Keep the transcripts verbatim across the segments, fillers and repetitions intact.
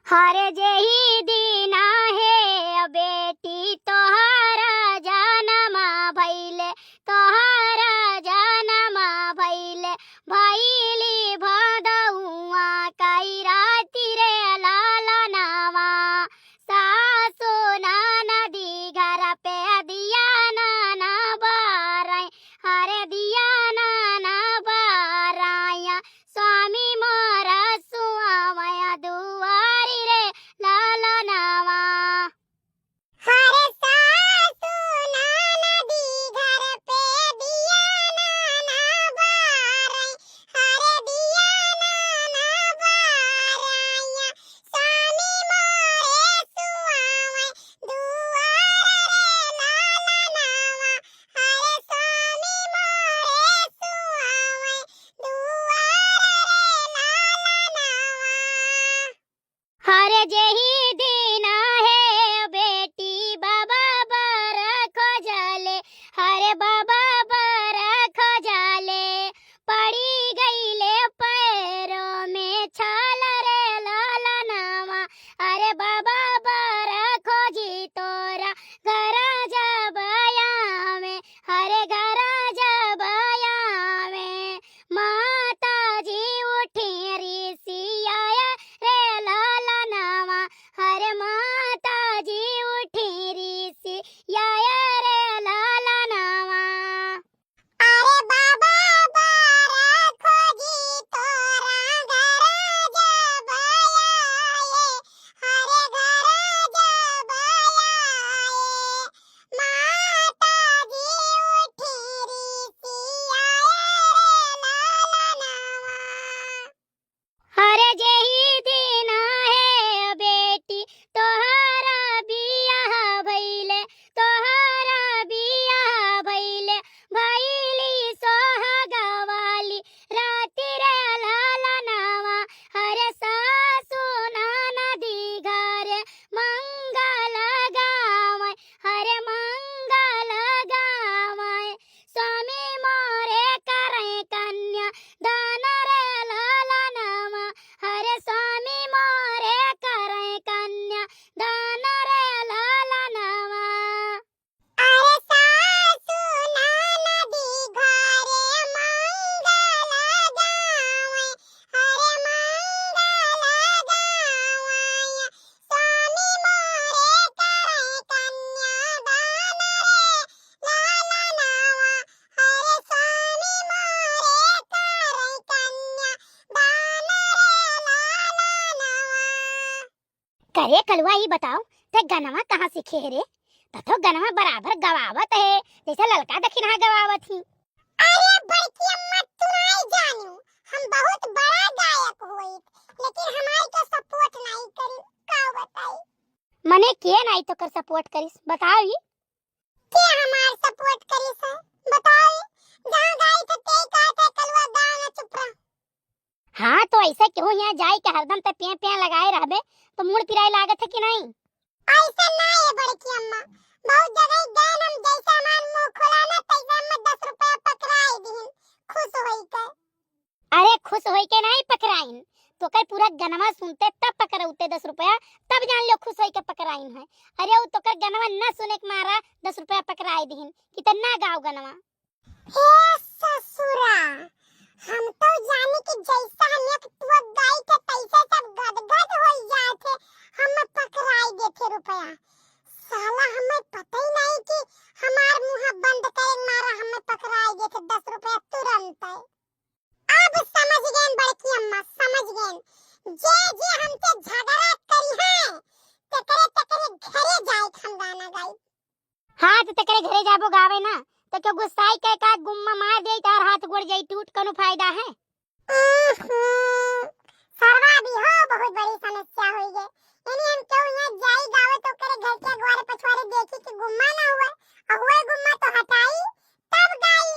हरे जेही दिना हे बेटी तोहरा जनमा भइले, तोहरा जनमा भइले, भइली भदउआ कई राति रे ललनवा। सासु ननदी घर पे दिया ना बारइ, हरे दिया ना बारइ, स्वामी मोर सुआवइ दुआरी रे ललनवा। हरे सासु ननदी घर पे दिया ना बारइ, हरे दिया ना बारइ, स्वामी मोरे सुआवइ दुआर रे ललनवा, हरे स्वामी मोरे सुआवइ दुआर रे ललनवा। हरे जेही दिना हे बेटी बाबा बर खोजले, हरे बाबा बर खोजले, पड़ी गइले पैरों में छाल रे ललनवा। अरे बाबा बर खोजी तोरा घर जब आवे, हरे घर जब आवे, माता जी उठी रिसियाए रे ललनवा, हरे माता जी उठी रिसियाए रे ललनवा। अरे बाबा बर खोजी तोरा घर जब आए, हरे घर जब आए, माता जी उठी रिसियाए रे ललनवा। हरे जेही दिना हे बेटी तोहरा बियाह भइले, तोहरा बियाह भइले, भइली सोहाग वाली राति रे ललनवा। हरे सासु ननदी घरे मंगल गावइ, हरे मंगल गावइ, स्वामी मोरे करइ कन्या दान रे ललनवा, हरे स्वामी मोरे करइ कन्या दान रे ललनवा। अरे सासु ननदी घरे मंगल गावइ, हरे मंगल गावइ, स्वामी मोरे करइ कन्या दान रे ललनवा, हरे स्वामी मोरे करइ कन्या दान रे ललनवा। करे कलुआ, ई बताओ, ते गनवा कहाँ सीखे हे रे? त तो गनवा बराबर गवावत हे, जइसे ललका दखिनहा गवावत ही। अरे बड़की अम्मा, तू नाहीं जानिउ, हम बहुत बड़ा गायक होइत, लेकिन हमार के support नाहीं करी, का बताई? मने के नाहीं तोकर support करिस, बताओ ई? के हमार support करिस है, बताओ ई? जहाँ गाइत है, ते कहत है, "कलुआ गाओ ना, चुप रह।" हाँ, तो अइसे केहू हियाँ जाइके हरदम ते पें पें लगाए रहबे, तो मूड़ पिराए लागत है कि नाहीं? अइसे नाहीं है बड़की अम्मा, बहुत जगह गएन हम, जइसे हमार मुँह खुला ना, तइसे हमें दस रुपया पकड़ाइ दिहिन, खुस होइके। अरे खुस होइके नाहीं पकड़ाइन, तोकर पूरा गनवा सुनते तब पकड़उते दस रुपया, तब जान लेव खुस होइके पकड़ाइन है। अरे उ तोकर गनवा न सुने के मारा दस रुपया पकड़ाइ दिहिन कि ते ना गाव गनवा। हे ससुरा, हम तो जानी कि जइसा हम एक टुअक गाई के तइसे सब गदगद होइ जात है, हमें पकड़ाइ देथे रुपया। साला हमें पता ही नाहीं कि हमार मुँह बंद करे मारा हमें पकड़ाइ देथे दस रुपया तुरंत। अब समझ गएन बड़की अम्मा, समझ गएन। जे जे हमसे झगड़ा करिहैं, तेकरे तेकरे घरे जाइके हम गाना गाइब। हाँ, तो तेकरे घरे जाबो गावे ना, तो केहू गुस्साइ के का गुम्मा मार देइ, तार हाथ गोड़ जाई टूट, कउनो फायदा है? उहुं, सरवा भी हो बहुत बड़ी समस्या होइ गए। यानी हम केहू यहाँ जाई गावे तो ओकरे घर के अगवारे पछवारे देखी कि गुम्मा ना हुए, और हुए गुम्मा तो हटाई, तब गाई।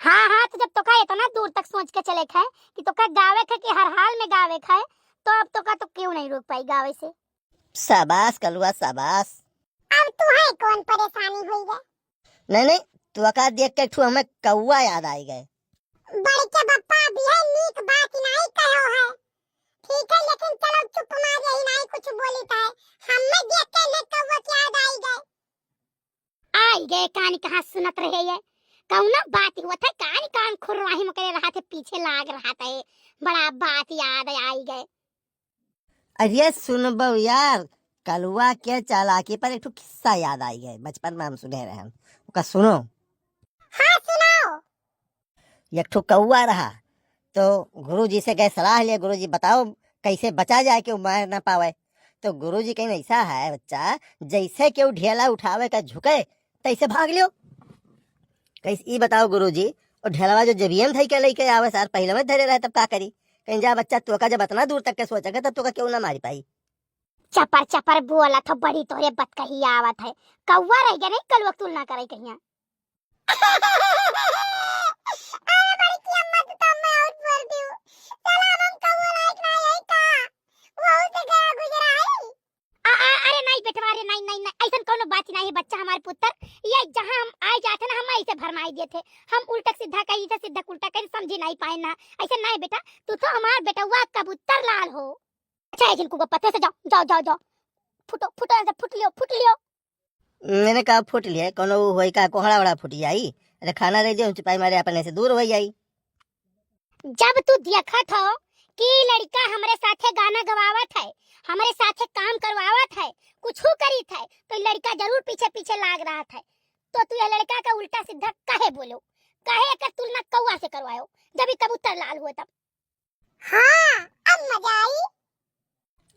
हाँ, हाँ, तो जब तोका इतना दूर तक सोच के चले क है कि तोका गावे क है कि हर हाल में गावे क है, तो अब तोका तो केहू नहीं रोक पाई गावे से। शाबाश कलुआ, शाबाश। अब तुहे कौन परेशानी होई गे? नहीं, नहीं, तोका देख के एक ठो हमें कौआ याद आइ गए। बड़के बप्पा, अभी है नीक बात नहीं कहो है। ठीक है, लेकिन चलो चुप मार यही नहीं। गए, कानी कहाँ सुनत रहे ये? कौनो बात हुआ था, कानी कान खुरवाही में करे रहा थे, पीछे लाग रहा था ये। बड़ा बात याद आई गए। अरे सुन बउ यार, कलुआ के चालाकी पर एक ठो किस्सा याद आई गए, बचपन में हम सुने रहन, ओका सुनो। हाँ, सुनाओ। एक ठो कौआ रहा, तो गुरुजी से गए सलाह लिए, "गुरुजी बताओ कैसे बचा जाए कि वो मार ना पावे।" तो गुरुजी कहीं ऐसा है बच्चा, जैसे कि वो ढेला उठावे का झुके, तैसे भाग लियो। कैसे ई बताओ गुरुजी, वो ढेलवा जो जेबियम धई के लेके आवे सार, पहले में धरे रहे तब का करी? कहीं जा बच्चा, तोका जब इतना दूर तक के सोचे के, तब तोका क्यों ना मारी पाई? चपर चपर बोलत हो, बड़ी तोहरे बतकही आवत है। कौआ रह गया नहीं, कलुआ तुलना करे कहिया। अरे बड़की अम्मा, तू तो मैं और बोल दियो। चला, अब हम कौआ लायक ना है का? वहू से गया गुजरा है। आ, आ, अरे नहीं बेटवा, अरे नहीं, नहीं, नहीं, ऐसन कोनो बात नहीं है, बच्चा हमारे पुत्र। ये जहाँ हम आए जाते ना, हम ऐसे भरमाई देते। हम उल्टा सीधा कही थे, सीधा उल्टा कही, समझी नहीं पाए ना। ऐसे नहीं बेटा, तू तो हमार बेटवा कबूतर लाल हो। अच्छा है जिनको को पता से जाओ, जाओ, जाओ, जाओ। फुटो, फुटो, ऐसे फुट लियो, फुट लियो। मैंने कहा फुट लिया, कोनो होई का कोहड़ा वड़ा फुट जाई? अरे खाना दे दियो, हम चुपाई मारे अपने से दूर हो जाई। जब तू देखत हो कि लड़का हमरे साथे गाना गवावत है, हमरे साथे काम करवावत है, कुछ करीत है, तो लड़का जरूर पीछे पीछे लाग रहा है। तो तू ये लड़का का उल्टा सीधा काहे बोलो, काहे एकर तुलना कौआ से करवायो, जब ये कबूतर लाल हुआ तब? हाँ, अब मजा आई।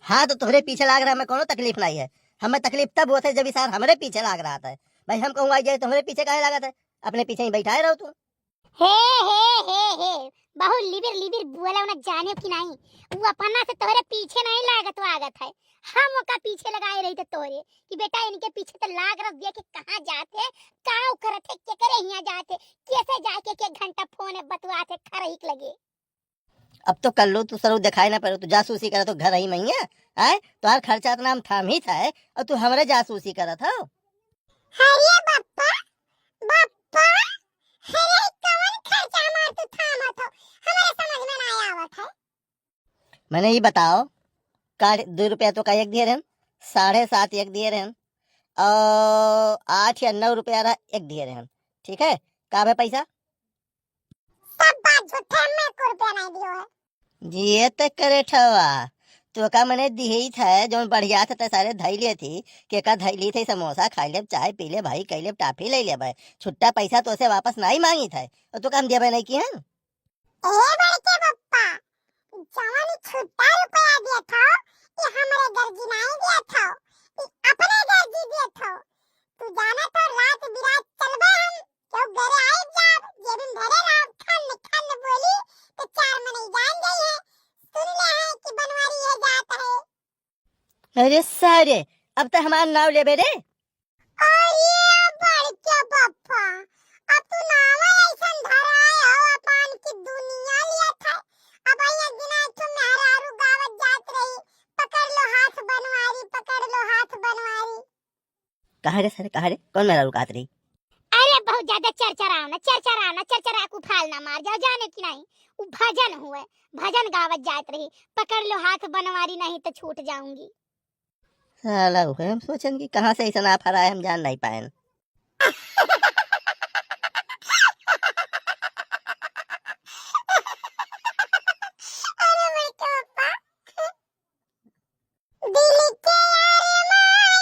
हाँ, तो तोहरे पीछे लाग रहा, हमें कोनो तकलीफ नहीं है। हमें तकलीफ तब होत है जब ई सार हमरे पीछे लाग रहा था। भाई हम कहूँ आई जाए, तोहरे पीछे काहे लागत है? अपने पीछे ही बैठाए रहो तू। हे, हे, हे, हे, बहुत लिबिर लिबिर बोला ना, जाने कि नहीं, वो अपना से तोहरे पीछे नहीं लागत, वो आगत है। हम ओका पीछे लगाए रही थे तोहरे कि बेटा इनके पीछे तो लाग रख दिया कि कहाँ जाते, का करत है, केकरे हियाँ जाते, कैसे जाके के घंटा फोन बतवाते खरहिक लगे। अब तो कल्लू तू सरऊ दिखाई ना पड़ो, तू जासूसी करत हो घर ही में ही है, आय? तोहार खर्चा इतना हम थाम ही था, और तू हमरे जासूसी करत हो। अरे बप्पा, बप्पा, अरे कवन खर्चा हमार तू थामत हो, हमरे समझ में ना आवत है। मैंने ये बताओ, का दो रुपया तो का एक दिए रहन, साढ़े सात एक दिए रहन, और आठ या नौ रुपया रहा एक दिए रहन, ठीक है? का बे पैसा? सब बात झूठे, मैं एको रुपया नहीं दियो है। जिए ते करे ठवा, तोका मने दिही थे, जौन बढ़िया थे ते सारे धई लिए थी, के का धई ली थे, समोसा खाई लेब, चाय पी लेब, भाई कई लेब, टाफी ले लेब, छुट्टा पैसा तो से वापस नहीं मांगी थे, और तोका हम देबे नहीं की हन। ए बड़के बप्पा, जवन छुट्टा रुपया दिए थो, ये हमरे गर्जी नहीं दिए थो, ये अपने गर्जी दिए थो। तू जाना तो रात बिरात चलबे हम, क्यों घरे आइब जाब, जेबिन धरे रहब, खन खन बोली, तो चार मनई जान जाई है। सुन ले है कि बनवारी ये जात है। अरे सारे, अब तो हमार नाव लेबे रे। अरे बड़के बप्पा, अब तू नाव ऐसन धराए हो अपन की दुनिया लिया था। अब एक दिन एक ठो मेहरारू गावत जात रही, "पकड़ लो हाथ बनवारी, पकड़ लो हाथ बनवारी।" कहाँ रे सारे, कहाँ रे? कौन मेहरारू कहत रही? अरे बहुत ज्यादा चरचराओ ना, चरचराओ ना, चरचरा के उफाल ना मार जाओ, जाने की नहीं। वो भजन हुए, भजन गावत जात रही, "पकड़ लो हाथ बनवारी, नहीं तो छूट जाऊंगी।" साला हुए, हम सोचन कि कहाँ से ऐसा ना फरा है, हम जान नहीं पाएन। अरे बड़के बप्पा। दिल के अरमान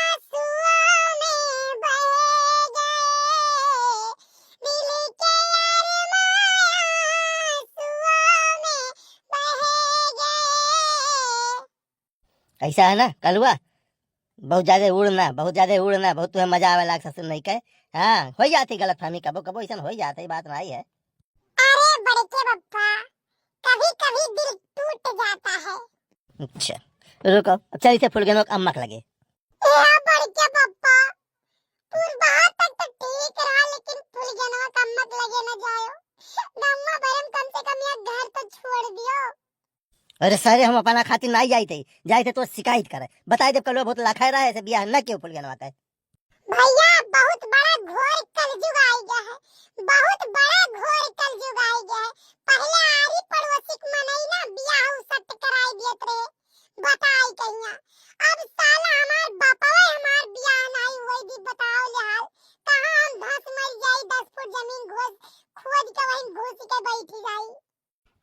आंसुओं में बह गए, दिल के अरमान आंसुओं में बह गए। ऐसा है ना कलुआ, बहुत ज्यादा उड़ ना, बहुत ज्यादा उड़ ना, बहुत तुम्हें मजा आवे लाग ससुर नहीं कहे। हाँ, हो जाती गलतफहमी, कबो कबो ऐसा हो जाता है, बात नहीं है। अरे बड़के बप्पा, कभी कभी दिल टूट जाता है। अच्छा, रुको, अब चली थे फुलगेनो के अम्मा के लगे। ए बड़के बप्पा, तू बाहर तक तो ठीक रहा, लेकिन फुलगेनो के अम्मा के लगे न जायो। गम्मा भरम कम से कम एक घर तो छोड़ दियो। अरे सारे, हम अपना खातिर नहीं जाइत है, जाइत है तो शिकायत करे। बताई दे कलुआ बहुत लाखाए रहा है, ऐसे बियाह न क्यों फुलगेनवा के। भैया, बहुत बड़ा घोर कलयुग आई गया है, बहुत बड़ा घोर कलयुग आई गया है। पहले आरी पड़ोसी के मनई ना बियाह उ सट कराई देत रहे, बताई कहिया। अब साला हमार बापवे हमार बियाह नहीं हुई दी, बताओ ले हाल। घुस, खोद के वहीं घुस के बैठ जाई।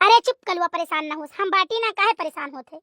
अरे चुप कलुआ, परेशान ना होस, हम बाटी ना, काहे परेशान होत है?